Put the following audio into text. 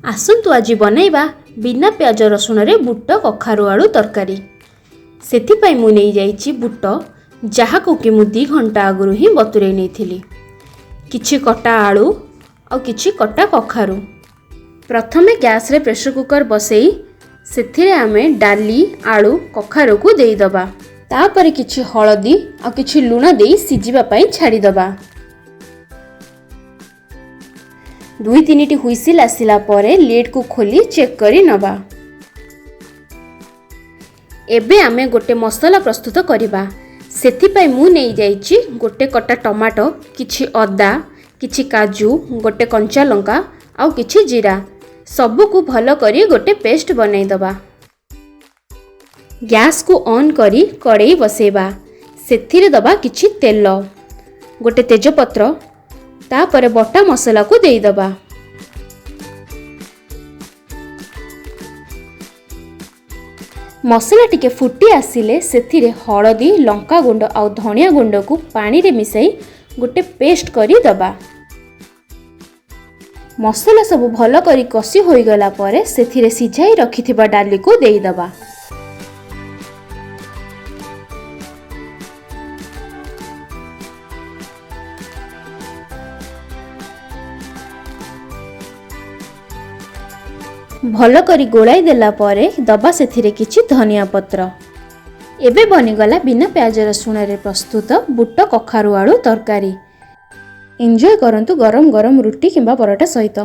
ଆସନ୍ତୁ ଆଜି ବନାଇବା ବିନା ପିଆଜ ରସୁଣରେ ବୁଟ କଖାରୁ ଆଳୁ ତରକାରୀ। ସେଥିପାଇଁ ମୁଁ ନେଇଯାଇଛି ବୁଟ, ଯାହାକୁ କି ମୁଁ 2 ଘଣ୍ଟା ଆଗରୁ ହିଁ ବତୁରେଇ ନେଇଥିଲି, କିଛି କଟା ଆଳୁ ଆଉ କିଛି କଟା କଖାରୁ। ପ୍ରଥମେ ଗ୍ୟାସ୍ରେ ପ୍ରେସର କୁକର୍ ବସେଇ ସେଥିରେ ଆମେ ଡାଲି, ଆଳୁ, କଖାରୁକୁ ଦେଇଦେବା। ତାପରେ କିଛି ହଳଦୀ ଆଉ କିଛି ଲୁଣ ଦେଇ ସିଝିବା ପାଇଁ ଛାଡ଼ିଦେବା। 2-3ଟି ହୁଇସିଲ୍ ଆସିଲା ପରେ ଲିଡ୍କୁ ଖୋଲି ଚେକ୍ କରି ନେବା। ଏବେ ଆମେ ଗୋଟେ ମସଲା ପ୍ରସ୍ତୁତ କରିବା। ସେଥିପାଇଁ ମୁଁ ନେଇଯାଇଛି ଗୋଟେ କଟା ଟମାଟୋ, କିଛି ଅଦା, କିଛି କାଜୁ, ଗୋଟେ କଞ୍ଚା ଲଙ୍କା ଆଉ କିଛି ଜିରା। ସବୁକୁ ଭଲ କରି ଗୋଟେ ପେଷ୍ଟ ବନେଇଦେବା। ଗ୍ୟାସ୍କୁ ଅନ୍ କରି କଡ଼େଇ ବସେଇବା। ସେଥିରେ ଦେବା କିଛି ତେଲ, ଗୋଟେ ତେଜପତ୍ର, ତାପରେ ବଟା ମସଲାକୁ ଦେଇଦେବା। ମସଲା ଟିକେ ଫୁଟି ଆସିଲେ ସେଥିରେ ହଳଦୀ, ଲଙ୍କା ଗୁଣ୍ଡ ଆଉ ଧନିଆ ଗୁଣ୍ଡକୁ ପାଣିରେ ମିଶାଇ ଗୋଟେ ପେଷ୍ଟ କରି ଦେବା। ମସଲା ସବୁ ଭଲ କରି କଷି ହୋଇଗଲା ପରେ ସେଥିରେ ସିଝାଇ ରଖିଥିବା ଡାଲିକୁ ଦେଇଦେବା। ଭଲ କରି ଗୋଳାଇ ଦେଲା ପରେ ଦବା ସେଥିରେ କିଛି ଧନିଆ ପତ୍ର। ଏବେ ବନିଗଲା ବିନା ପିଆଜ ରସୁଣରେ ପ୍ରସ୍ତୁତ ବୁଟ କଖାରୁ ଆଳୁ ତରକାରୀ। ଏନ୍ଜୟ କରନ୍ତୁ ଗରମ ଗରମ ରୁଟି କିମ୍ବା ପରଟା ସହିତ।